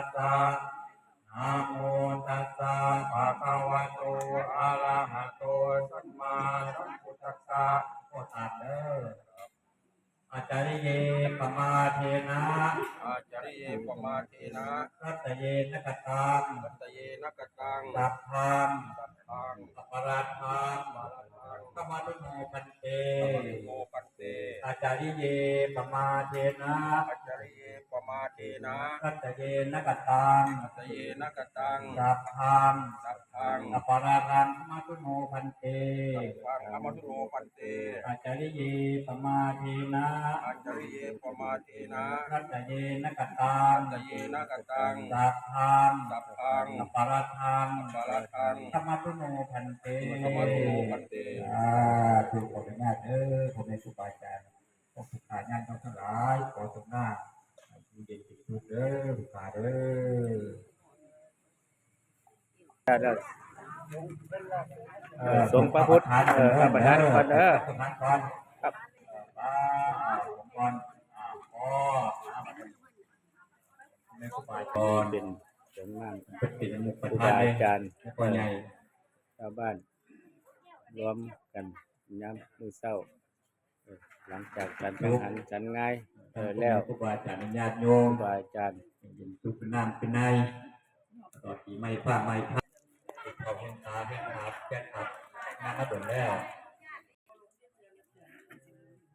ະ ນະໂມຕັດສະ ພະຄະວະໂຕ ອະລະຫະໂຕ ສຳມາສຳພຸດທັດສະ ຂໍຕັດເດີ. ອາຈາລິເຍ ປະມາເທນະ ອາຈາລິເຍ ປະມາເທນະ ສັດຕະເຍນະກະຕັງ ສັດຕະເຍນະກະຕັງ ສັບພັງ ສັບພັງ ອະປະລາທັງ ອະປະລາທັງ ຂະມະຕຸໂນພັນເຕ ຂະມະຕຸໂນພັນເຕ ອາຈາລິເຍ ປະມາເທນະ ອາຈາລິເຍ ປະມາເທນະ ສັດຕະເຍນະກະຕັງ ສັດຕະເຍນະກະຕັງ ສັບພັງ ສັບພັງ ອະປະລາທັງ ຂະມະຕຸໂນພັນເຕ ສັບພັງ ຂະມະຕຸໂນພັນເຕ ອາຈາລິເຍ ປະມາເທນະ ອາຈາລິເຍ ປະມາເທນະ ສັດຕະເຍນະກະຕັງ ສັດຕະເຍນະກະຕັງ ສັບພັງ ສັບພັງ ອະປະລາທັງ ອະປະລາທັງ ຂະມະຕຸໂນພັນເຕ ຂະມະຕຸໂນພັນເຕ ສາທຸ ຂໍອະນຸຍາດເດີ ພໍ່ແມ່ຄູບາອາຈານ ຂອບຄຸນ ຍາດໂຍມທັງຫຼາຍ ຂໍສົມນາຢູ່ເຢັນເປັນສຸກເດີ ລູກຫຼານເດີ. ເອີ ສົງພະພຸດ ເອີ ຮັບປະທານກ່ອນເດີ ຮັບປະທານກ່ອນ ຄັບ ເອີ ປ້າ ສົງກ່ອນ ອ່າ ພໍ່ ອ່າ ແມ່ຄູບາອາຈານ ເປັນ ເປັນ ເປັນປະທານເດ້ ຄູບາອາຈານ ພໍ່ໃຫຍ່ ເອີ ຊາວບ້ານລວມກັນຍາມມື້ເຊົ້າ ເອີ ຫຼັງຈາກສັນຈັງຫັນສັນງາຍ ເອີ ແລ້ວ ຄູບາອາຈານ ຍາດໂຍມ ຄູບາອາຈານ ເປັນສຸກເປັນນ້ຳເປັນໃນ ຕອນປີໃໝ່ຟ້າໃໝ່ ເຂົາເຫັນຕາເຫັນຕາແກ່ນຕາ ງານມາດົນແລ້ວ